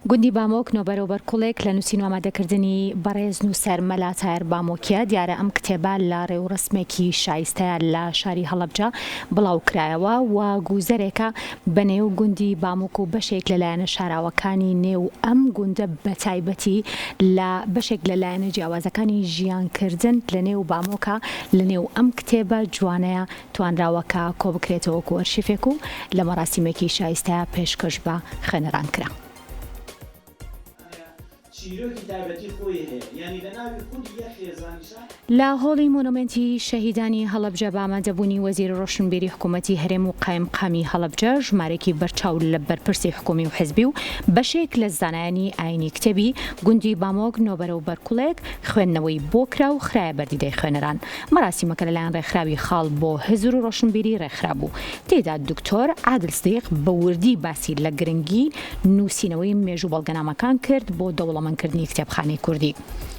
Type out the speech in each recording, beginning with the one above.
گوندی بامۆک نۆبەرە و بەرکوڵێک لە نووسین و ئامادەکردنی بەڕێز نووسەر مەلا تایەر بامۆکییە. دیارە ئەم کتێبە لە ڕێوڕەسمێکی شایستەیا لە شاری هەڵەبجە بڵاو کرایەوە و گوزەرێکە بە نێو گوندی بامۆک و بەشێک لە لایەنە شاراوەکانی نێو ئەم گوندە بەتایبەتی لە بەشێک لە لایەنە جیاوازەکانی ژیانکردن لە نێو بامۆکە لە نێو ئەم کتێبە جوانەیا توانراوە کە کۆبکرێتەوە وەکو ئەرشیفێک و لە مەراسیمێکی شایستە پێشکەش بە خوێنەران کرا. لە هۆڵی مۆنۆمێنتی شەهیدانی هەڵەبجە بە ئامادەبوونی وەزیری ڕۆشنبیری حکوومەتی هەرێم و قایمقامی هەڵەبجە ژمارەیەکی بەرچاو لە بەرپرسی حکوومی و حزبی و بەشێک لە زانایانی ئایینی کتێبی گوندی بامۆک نۆبەرە و بەرکوڵێک خوێندنەوەی بۆ کرا و خرایە بەردیدەی خوێنەران. مەراسیمەکە لەلایەن ڕێکخراوی خاڵ بۆ هزر و ڕۆشنبیری ڕێکخرابوو، تێیدا دکتۆر عادل سدیق بە وردی باسی لە گرنگی نووسینەوەی مێژوو بەڵگەنامەکان کرد بۆ دەوڵەمەندکردنی کتێبخانەی کوردی.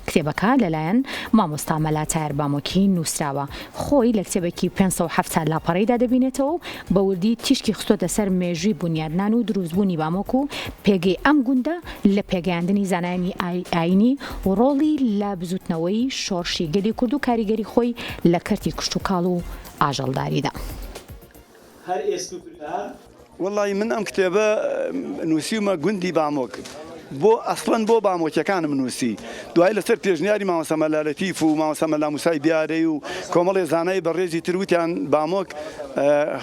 کتێبەکە لەلایەن مامۆستا مەلا تایەر بامۆکی نووسراوە، خۆی لە کتێبێکی 570 لاپەڕەیدا دەبینێتەوە و بە وردی تیشکی خستۆتە سەر مێژووی بونیادنان و دروستبوونی بامۆک و پێگەی ئەم گوندە لە پێگەیاندنی زانایانی ئایینی و ڕۆڵی لە بزووتنەوەی شۆڕشی گەلی کورد و کاریگەری خۆی لە کەرتی کشتوکاڵ و ئاژەڵداریدا. هەر ئێسک و پرتا. وەڵی من ئەم کتێبە نووسیومە گوندی بامۆک بۆ ئەسڵەن بۆ بامۆکیەکانم نووسی دوای لەسەر پێشنیاری مامۆستا مەلا لەتیف و مامۆستا مەلا موسای بیارەی و کۆمەڵێ زانای بەڕێزی تر وتیان بامۆک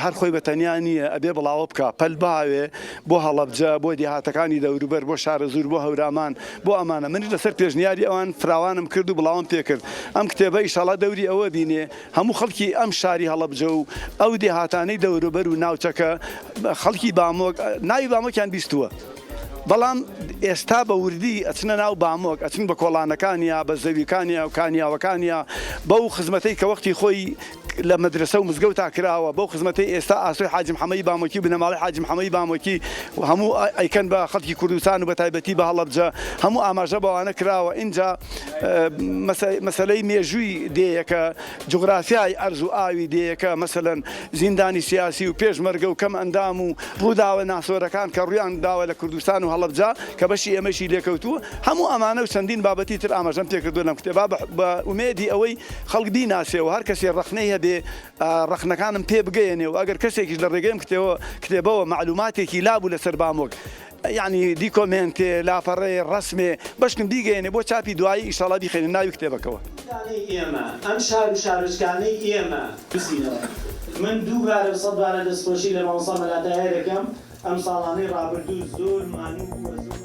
هەر خۆی بە تەنیا نییە ئەبێ بڵاوە بکا پەل بهاوێ بۆ هەڵەبجە بۆ دێهاتەکانی دەوروبەر بۆ شارەزوور بۆ هەورامان بۆ ئەمانە منیش لەسەر پێشنیاری ئەوان فراوانم کرد و بڵاوم پێکرد ئەم کتێبە ئیشاڵا دەوری ئەوە بینێ هەموو خەڵکی ئەم شاری هەڵەبجە و ئەو دێهاتانەی دەوروبەر و ناوچەکە خەڵکی بامۆک ناوی بامۆکیان بیستووە بەڵام ئێستا بە وردی ئەچنە ناو بامۆک ئەچن بە کۆڵانەکانیا بە زەویکانیا و کانیاوەکانیا بەو خزمەتەی کە وەختی خۆی لە مەدرەسە و مزگەوتا کراوە بەو خزمەتەی ئێستا ئاسۆی حاجی محەمەدی بامۆکی و بنەماڵەی حاجی محەمەدی بامۆکی هەموو ئەیکەن بە خەڵکی کوردستان و بە تایبەتی بە هەڵەبجە هەموو ئاماژە بەوانە کراوە ئینجا مەسەلەی مێژووی دێیەکە جوغرافیای ئەرز و ئاوی دێیەکە مەسەلەن زیندانی سیاسی و پێشمەرگە و کەم ئەندام و ڕووداوە ناسۆرەکان کە ڕوویان داوە لە کوردستان و هەڵەبجە کە بەشی ئێمەشی لێکەوتووە هەموو ئەمانە و چەندین بابەتی تر ئاماژەم پێکردووە لەم کتێبە بە ئومێدی ئەوەی خەڵک بیناسێ و هەر کەسێ ڕەخنەی هەبێ ڕەخنەکانم پێ بگەیەنێ و ئەگەر کەسێکیش لە ڕێگەی ئەم کتێوە کتێبەوە مەعلوماتێکی لابوو لەسەر بامۆک یەعنی دیکۆمێنتێ، لاپەڕەیێ، ڕەسمێ، بەشکم بیگەیەنێ بۆ چاپی دوایی ئیشاڵا بیخەینە ناوی کتێبەکەوە. گوندانەی ئێمە، ئەم شار و شارۆچکانەی ئێمە. نووسینەوە. من دووبارە و سەدبارە دەستخۆشی لە مامۆستا مەلا تاهێر دەکەم، ئەم ساڵانەی ڕابردوو زۆر مانوو بووە، زۆر.